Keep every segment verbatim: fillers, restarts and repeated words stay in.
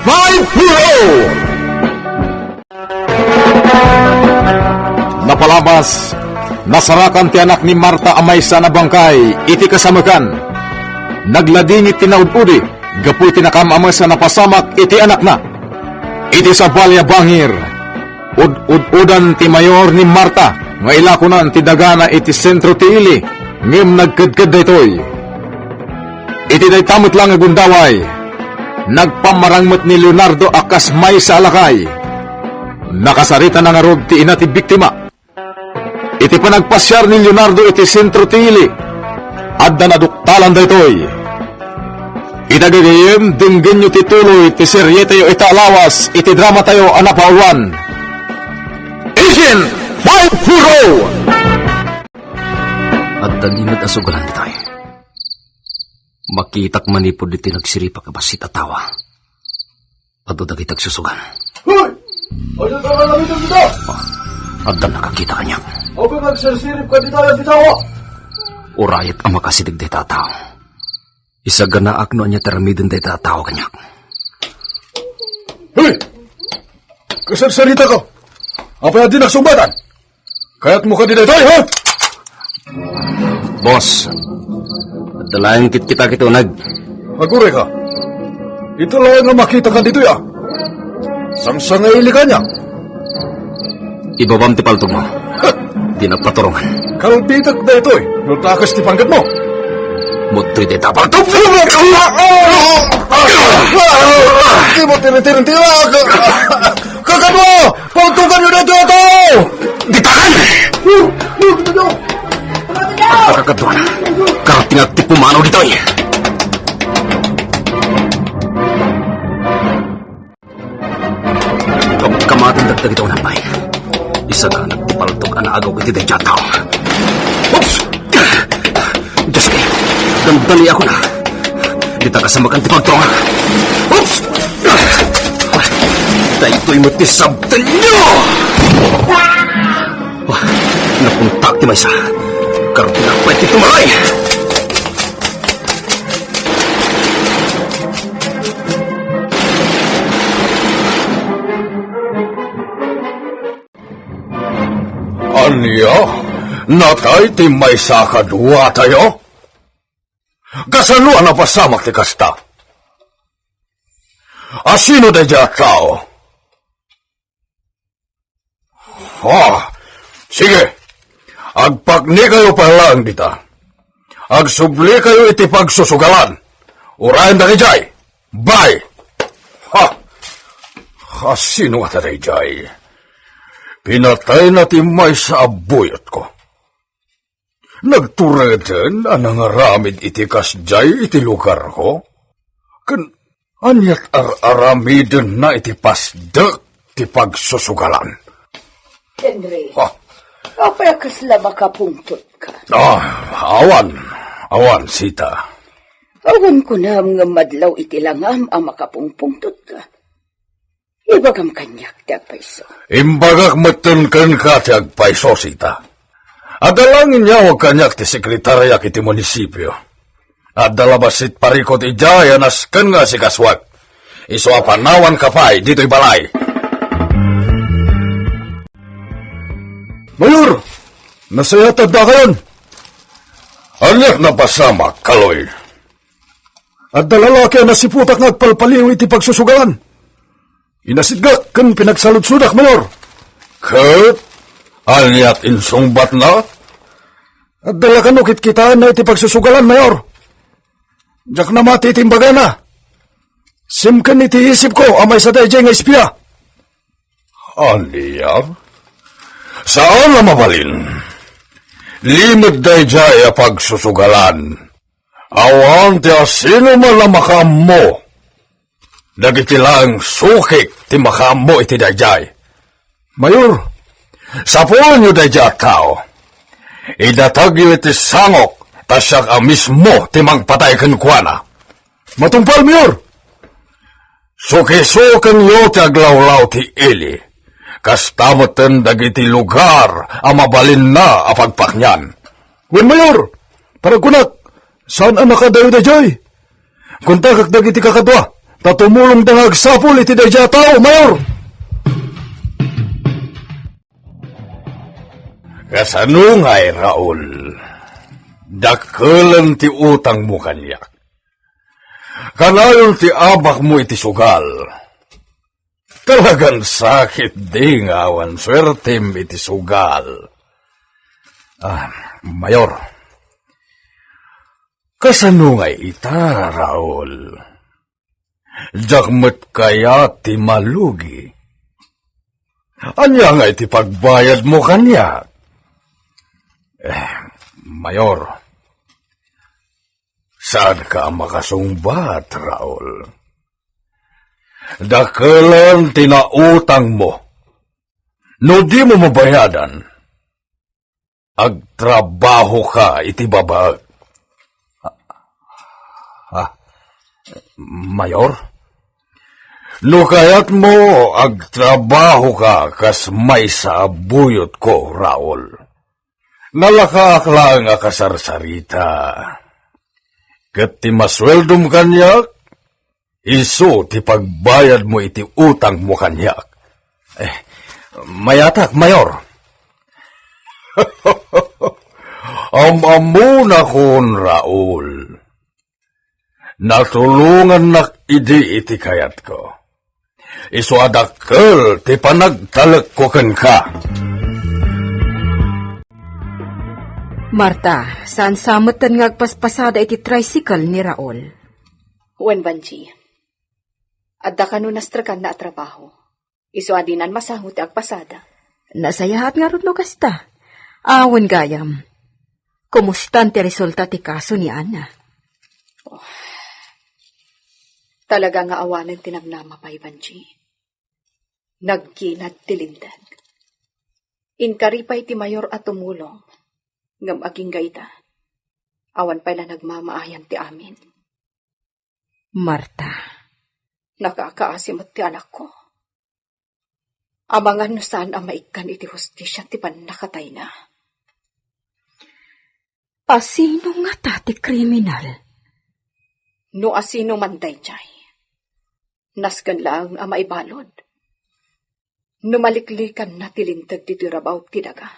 Five four oh. Napalabas, nasarakan ti anak ni Marta a maysa a nabangkay iti kasamekan. Nagladingit ti naud-udi gapu iti nakaam-ames a napasamak iti anakna. Iti sabali a bangir, ud-ud-udan ti mayor ni Marta nga ilakonan ti dagana iti sentro ti ili, ngem nagkedked daytoy. Iti dayta met la nga gundaway, nagpammarang met ni Leonardo a kas maysa a lakay. Nakasaritana ngarud ti ina ti biktima. Iti panagpasiar ni Leonardo iti sentro ti ili, adda naduktalan daytoy. Ita gagayyem, denggenyo ti tuloy ti serietayo ita a lawas iti dramatayo a napauluan. Asian five four oh! Adda ni met a sugalan ditoy. Makitak manipud ditoy nagsiripak a bassit a tawa. Adu dagiti agsusugal. Hoy! Adu ka nga namiton dita! Adda nakakita kaniak. Apay nga agsirsirip ka dita, a tawa? Urayek a makasideg dayta a tao. Isaganaak no ania ti aramiden dayta a tao kaniak. Hoy! Kasarsarita ka! Apay a dinak sungbatan? Kayatmo kadi daytoy, ha? Boss, adda laeng kitkita iti uneg. Aguray ka. Ita laeng a makita ka ditoy, a. Sangsangaili kaniak. Ibabam ti paltogmo. Dinak paturongan. Kalbitek daytoy, no dakes ti panggepmo. Mudtoy dayta a paltog. Di mo tinitirintirak. Kakadua! Paltuganyo daytoy a tao! Ditakan! Agkakadua na. Karatingak ti pumanaw ditoy. Kamkamaten dagdagiti uneg pay. Isaganak ti paltog a naagaw iti daydiay a tao. Oops! Diyos ko, dandaliakon. Dita kasamekan ti pagturongan. Oops! Daytoy met ti sabtenyo! Napuntak ti maysa. Karatingak pay ti tumaray! Ania? Natay ti maysa kaduatayo? Kasano a napasamak ti kasta? A sino daydiay a tao? Ha? Sige. Agpaknikayo pay laeng dita. Agsublikayo iti pagsusugalan. Uray dagijay. Bay! Ha? Asino ngata dayjay? Pinatayna ti maysa a buyotko. Nagtureden a nangaramid iti kasjay iti lugarko? Ken aniat ar-aramidenna iti pasdek ti pagsusugalan? Henry, Ha? Apay a kasla makapungtotka? Ah, awan. Awan, Sita. Awan kunam nga madlaw iti langam a makapungpungtotka. Ibagam kaniak ti agpayso. Imbagak metten kenka ti agpayso, Sita. Adda laeng inyawag kaniak ti sekretariak iti munisipio. Adda la bassit parikut idiay a nasken nga asikasuek. Isu a panawanka pay ditoy balay. Mayor, nasayaat a addakayon. Aniat napasamak, Kaloy? Adda lalaki a nasiputak nga agpalpaliw iti pagsusugalan. Inasitgak ken pinagsaludsodak, Mayor. Ket aniat insungbatna? Adda la kano kitkitaenna iti pagsusugalan, Mayor. Diak namati iti imbagana. Simken iti isipko a maysa daydiay nga espia. Ania? Saan a mabalin. Limed daydiay a pagsusugalan. Awan ti asinoman a makaammo. Dagiti laeng sukik ti makaammo iti daydiay. Mayor, sapulenyo daydiay a tao. Idatagyo iti sangok, ta siak a mismo ti mangpatay kenkuana. Matungpal, Mayor. Sukisukenyo ti aglawlaw ti ili. Kasta metten dagiti lugar a mabalinna a pagpaknian. Wen, Mayor, paragkunak, saan a nakadayo daydiay. Kontakak dagiti kakadua. Ta tumulongda nga agsapul iti daydiay a tao, Mayor! Kasano ngay, Raul? Dakkelen ti utangmo kaniak. Kanayon ti abakmo iti sugal. Talagan sakit di nga awan suertem iti sugal. Ah, Mayor, kasano ngay ita, Raul? Diak met kayat ti malugi. Ania ngay ti pagbayadmo kaniak? Eh, Mayor, saanka a makasungbat, Raul. Dakkelen ti nautangmo. No dimo mabayadan, agtrabahoka iti babaek. Ah, Mayor? No kayatmo, agtrabahoka kas maysa a buyotko, Raul. Nalakaak laeng a kasarsarita. Ket ti masueldom kaniak, isu ti pagbayadmo iti utangmo kaniak. Eh, mayatak, Mayor. Am-ammonakon, Raul. Natulongannak idi iti kayatko. Isu a dakkel ti panagtalekko kenka. Marta, saan sa metten nga agpaspasada iti tricycle ni Raul? Wen, Vangie. Adda kano nastrekanna a trabaho. Isu a dinan masango ti agpasada. Nasayaat ngarud no kasta. Awan gayam. Kumustan ti resulta ti kaso ni Ana? Oh, talaga nga awanen ti namnama pay, Vangie. Nagkinad ti linteg. Inkari pay ti Mayor a tumulong, ngem agingga ita, awan pay la nagmamaayan ti amin. Marta. Nakakaasi met ti anakko. Amangan no saan a maikkan iti hustisia ti pannakatayna. Asino ngata ti kriminal? No asino man daydiay, nasken laeng a maibalud. No maliklikanna ti linteg ditoy rabaw ti daga,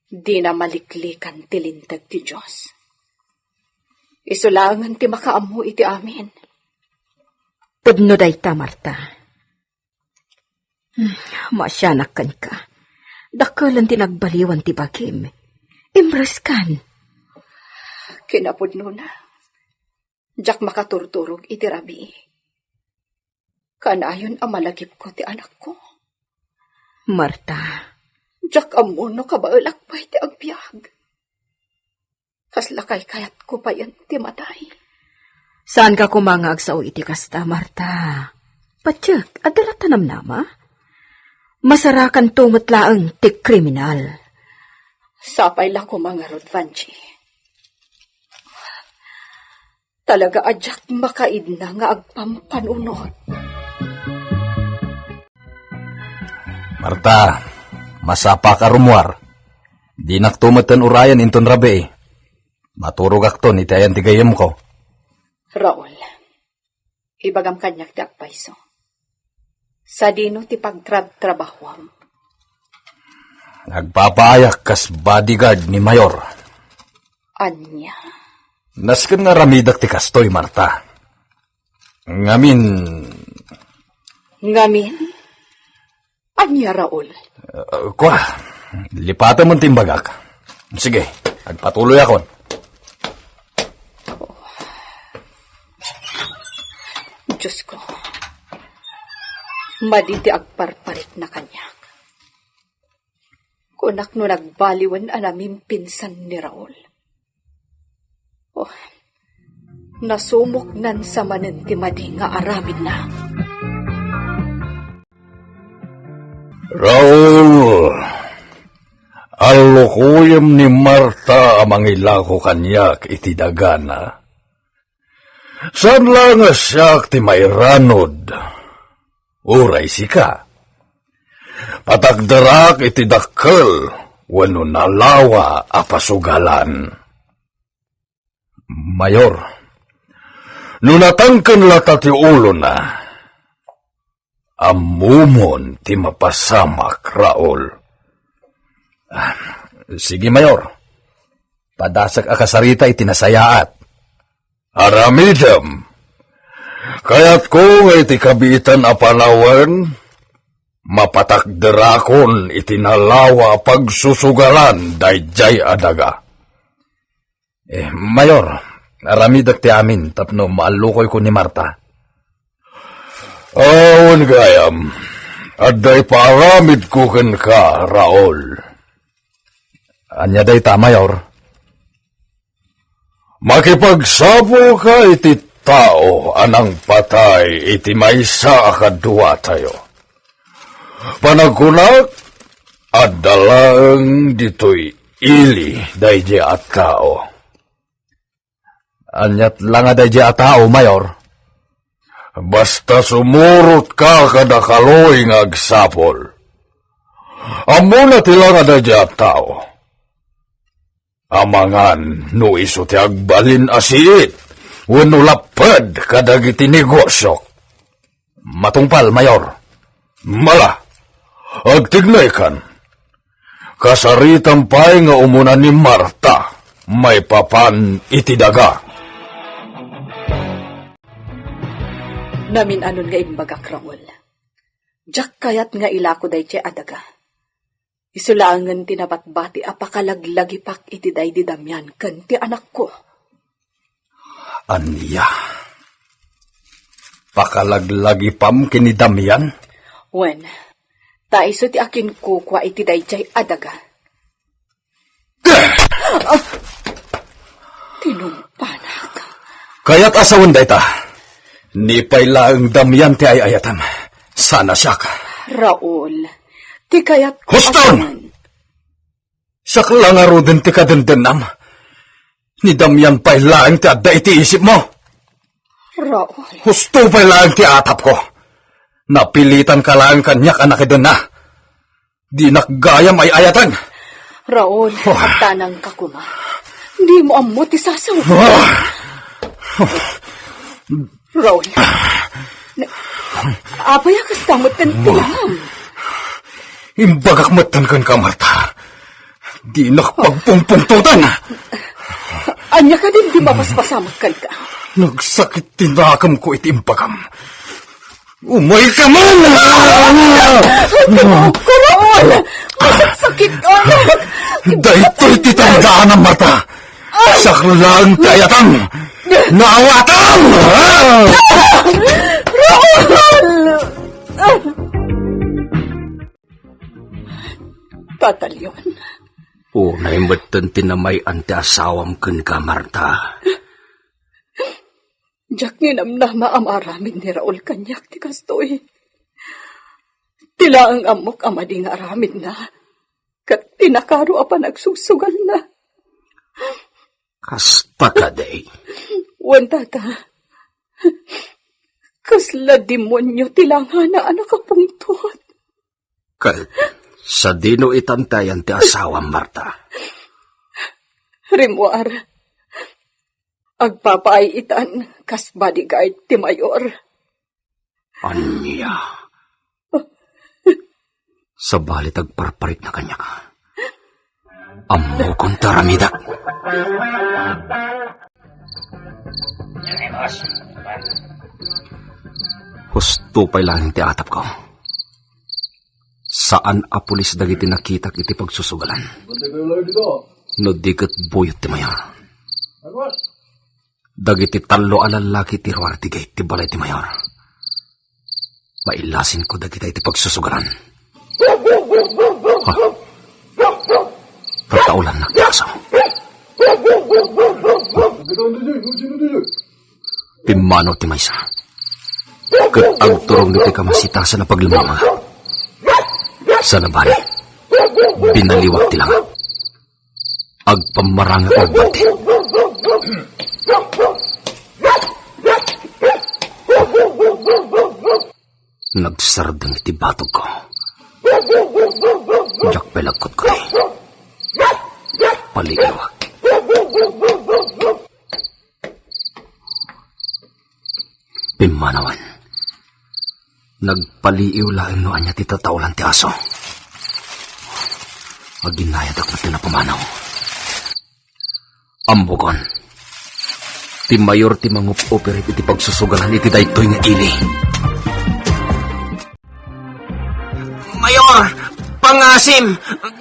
dina maliklikan ti linteg ti Dios. Isu laengen ti makaammo iti amin. Pudno dayta, Marta. Hmm, maasianak kenka. Dakkelen ti nagbaliwan ti bagim. Imreskan. Kinapudnona, diak makaturturog iti rabii. Kanayon a malagipko ti anakko. Marta. Diak ammo no kabaelak pay ti agbiag. Kasla kaykayatko payen ti matay. Saanka koma nga agsao iti kasta, Marta. Patiek, adda latta namnama? Masarakanto met laeng ti kriminal. Sapay la koma ngarud, Vangie. Talaga a diak makaidna nga agpampanunot. Marta, masapak a rummuar. Dinakto metten urayen inton rabii. Maturogakton iti ayan ti gayyemko. Raul, ibagam kaniak ti agpayso. Sadino ti pagtrabtrabahuam? Agpapaayak kas bodyguard ni Mayor. Ania? Nasken nga aramidek ti kastoy, Marta. Ngamin. Ngamin? Ania, Raul? Uh, kua, lipatem ti imbagak. Sige, agpatuloyakon. Diosko, madi ti agparparikna kaniak. Kunak no nagbaliwen a namimpinsan ni Raul. Oh, nasumoknan sa manen ti madi nga aramidna. Raul, allukoyem ni Marta a mangilako kaniak iti dagana. Saan la nga siak ti mairanod, uray sika. Patakderak iti dakkel wenno nalawa a pasugalan. Mayor, No natangken lata ti ulona, ammomon ti mapasamak, Raul. Ah, sige, Mayor. Padasek a kasarita iti nasayaat. Aramidem. Kayatko nga iti kabiitan a panawen, mapatakderakon iti nalawa a pagsusugalan daydiay a daga. Eh, Mayor, aramidek ti amin tapno maallukoyko ni Marta. Awan gayam, adda ipaaramidko kenka, Raul. Ania dayta, Mayor? Makipagsapulka iti tao a nangpatay iti maysa a kaduatayo. Panagkunak, adda laeng ditoy ili daydiay a tao. Aniat la nga daydiay a tao, Mayor? Basta sumurotka kada kaluy nga agsapul. Ammona ti la nga daydiay a tao. Amangan no isu ti agbalin a siit wenno lapped kadagiti negosiok. Matungpal, Mayor. Mala, agtignaykan. Kasaritam pay nga umuna ni Marta maipapan iti daga. Namin-anon nga imbagak, Raul. Diak kayat nga ilako daydiay a daga. Isu laengen ti nabatbati a pakalaglagipak iti daydi Damian ken ti anakko. Ania? Pakalaglagipam ken ni Damian? Wen, ta isu ti akinkukua iti daydiay a daga. Ah! Tinumpanak. Kayat a sawen dayta. Ni pay laeng Damian ti ay-ayatem. Saan a siak. Raul, ti kayat ko Huston! Asawen. Siak la ngaruden ti kadendennam. Ni Damian pay laeng ti adda iti isipmo. Raul. Husto pay laeng ti atapko. Napilitanka laeng kaniak a nakidenna. Dinak gayam ay-ayaten. Raul, Oh. Agtanangka koma. Dimo ammo ti sasaw. Ah. Raul. Na, apay a kasta met ti langam? Imbagak metten kenka, Marta. Dinak pagpungpungtotan. Ania kadin ti mapaspasamak kenka? Nagsakit ti nakemko iti imbagam. Umayka man! Raul! Masaksakit, anak! Daytoy ti tandaanam, Marta. Siak laeng ti ayatam. Naawatam! Raul! Tata Leon. Unay metten ti namay-an ti asawam kenka, Marta. Diak ninamnama a maaramid ni Raul kaniak ti kastoy. Ti laeng ammok a madi nga aramidna, ket ti nakaro a panagsusugalna. Kasta kadi? Wen, tata. Kasla demonio ti langana a nakapungtot. Ket sadino itan ti ayan ti asawam, Marta? Rimmuar, agpapaay itan kas bodyguard ti mayor. Ania? Sabali ta agparparikna kaniak. Ammokon ti aramidek. Husto pay laeng ti atapko. Saan a pulis dagiti nakitak iti pagsusugalan. No di ket buyot ti mayor. Dagiti tallo a lallaki ti ruar ti gate ti balay ti mayor. Mailasinko dagita iti pagsusugalan. Ha? Tataulannak ti aso. Pimmano ti maysa. Ket agturong ditoy kamasitasan a paglimamanga. Sana bali, binaliwak ti langam. Agpammarangak nga agbalti. Nagsardeng iti batogko. Diak pay lagkot kadi. Paligawak. Pimmanawen. Nagpaliiw laeng no ania ti tataolan ti aso. Aginayadak met ti napamanaw. Ammokon. Ti mayor ti mangup-upirip iti pagsusugalan iti daytoy nga ili. Mayor, pangasim,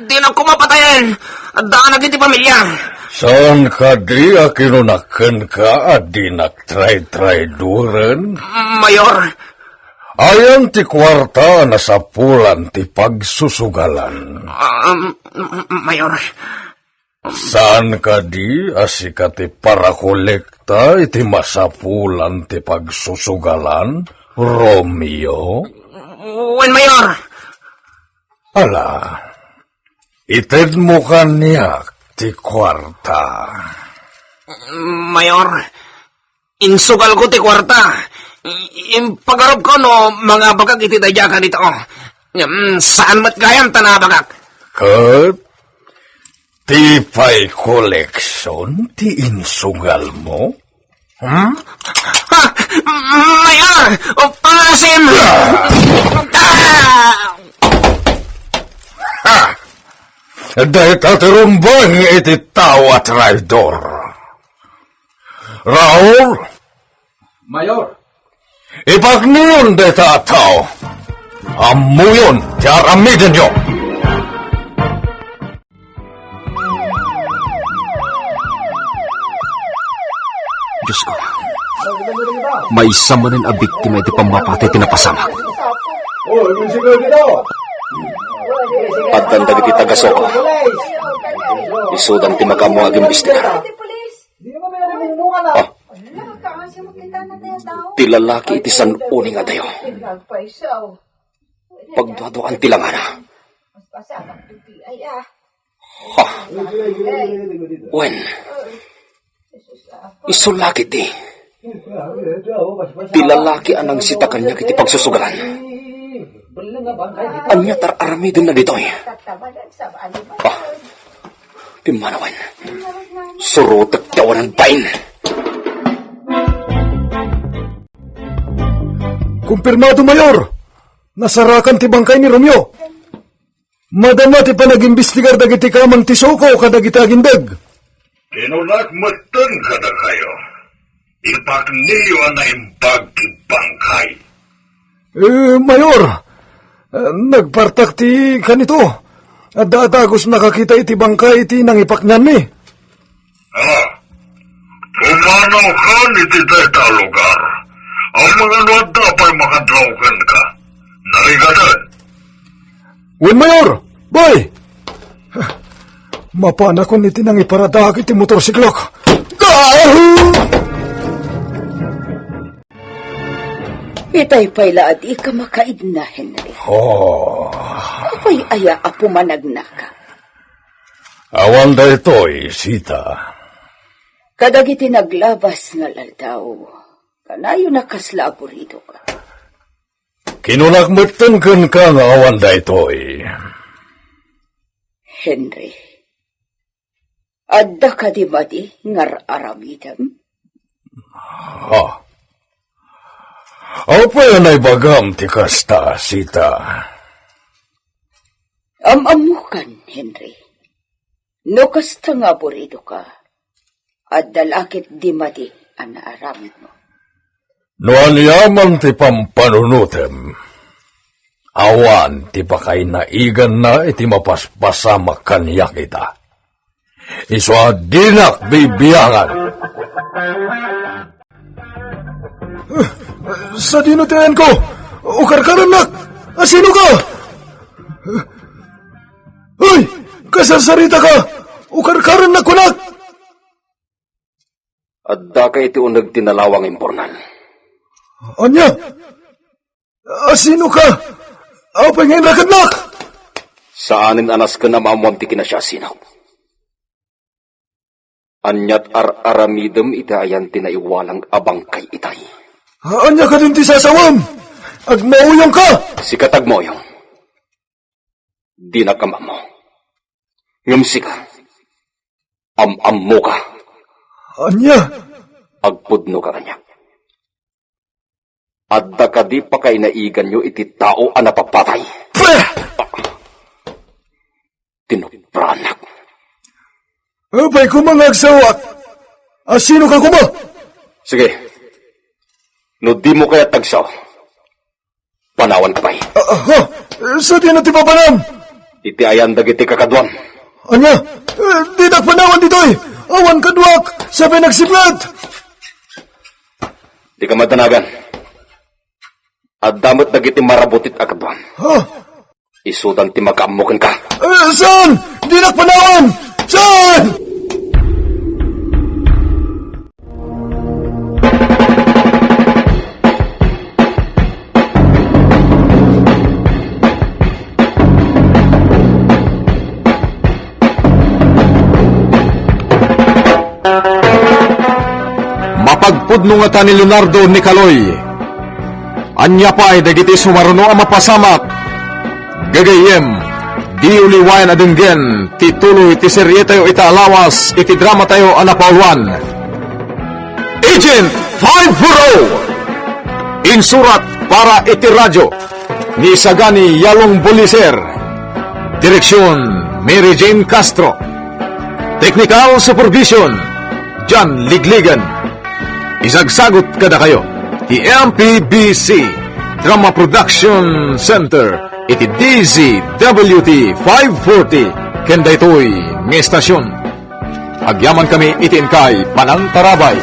dinak koma patayen. Addaanak iti pamilya. Saan kadi a kinunak kenka a dinak traytrayduren? Mayor. Ayan ti kuarta a nasapulan ti pagsusugalan? Um, Mayor. Saan kadi a sika ti parakolekta iti masapulan ti pagsusugalan, Romeo? Wen, Mayor. Ala, itedmo kaniak ti kuarta. Mayor, insugalko ti kuarta. I-, impagarupko no mangabagak iti daydiay a kanito. Ngem saan met gayam ta naabagak. Ket ti pay koleksion ti insugalmo? Hmm? Ah! Mayor! O, pangasim! Ah! Ah! Dayta ti rumbeng iti tao a traidor. Raul! Mayor! Ipakniyon dayta a tao. Ammoyon ti aramidenyo. Diosko, maysa manen a biktima iti pammapatay ti napasamak. Addan dagiti taga-Soco. Isudan ti makaammo nga agimbestigar. Ah. Ti lalaki iti san-uning adayo. Pagduaduaan ti langana. Ha. Wen. Isu la ketdi. Ti lalaki a nangsita kaniak iti pagsusugalan. Ania ti ar-aramidenna ditoy? Ah, pimmanawen. Surotek ti awanan bain. Kumpirmado, Mayor! Nasarakan ti bangkay ni Romeo. Madama ti panagimbestigar dagiti kamang ti Soco kadagiti agindeg. Kinunak metten kadakayo, ipakniyo a naimbag ti bangkay. Eh, Mayor, eh, nagpartak ti kanito. Adda a dagus nakakita iti bangkay iti nangipaknianmi. Ah, pumanawkan iti dayta a lugar. Amangan no adda pay makadlaw kenka. Narigaden. Wen, Mayor! Bay! Mapanakon iti nangiparadak iti motorsiklok. Ah! Itay pay la a dika makaidna, Henry. Oh. Apay aya a pumanagnaka? Awan daytoy, Sita. Kadagiti naglabas nga aldaw, kanayon a kasla aburidoka. Kinunak metten kenka nga awan daytoy. Henry, adda kadi madi nga ar-aramidem? Ha? Apay a naibagam ti kasta, Sita? Am-ammokan, Henry. No kasta nga aburidoka, adda la ketdi madi a naaramidmo. No aniaman ti pampanunotem, awan ti pakainaiganna iti mapaspasamak kaniak ita. Isu a dinak bibiangan. Sadino ti ayanko? Ukarkarannak! Asino ka? Hoy! Kasarsarita ka! Ukarkarannak, kunak! Addaka iti uneg ti nalawa nga imburnal. Ania? Asino ka? Apay nga inrakadnak? Saanen a nasken a maammuam ti kinasiasinok. Aniat ar-aramidem iti ayan ti naiwalang a bangkay itay? Ania kadin ti sasawam? Agmauyong ka! Sika ti agmauyong. Dinak am-ammo. Ngem sika, am-ammoka. Ania? Agpudnoka kaniak. Adda kadi pakainaiganyo iti tao a napapatay? Bah! Tinupranak. Apay koma nga agsawak? Asino ka koma? Sige. No dimo kayat agsaw, panawanka pay. Ah, ah, ah, sadino ti papanam? Iti ayan dagiti kakaduam. Ania? Eh, ditak panawan ditoy. Awan kaduak. Sapay nagsipnget. Dika madanagan. Adda met dagiti marabutit a kaduam. Ha? Isudan ti makaammo kenka. Eh, saan? Dinak panawan! Saan? Mapagpudno ngata ni Leonardo Nicaloy. Ania pay dagiti sumaruno a mapasamak? Gagayyem, di uliwayan a denggen ti tuloy ti serietayo ita a lawas iti dramatayo a napauluan. Agent five four oh! Insurat para iti radyo ni Sagani Yalong Boliser. Direksyon, Mary Jane Castro. Technical Supervision, John Ligligan. Isagsagut kadakayo ti M P B C Drama Production Center iti D Z W T five forty ken daytoy nga istasyon. Agyamankami iti inkay panangtarabay.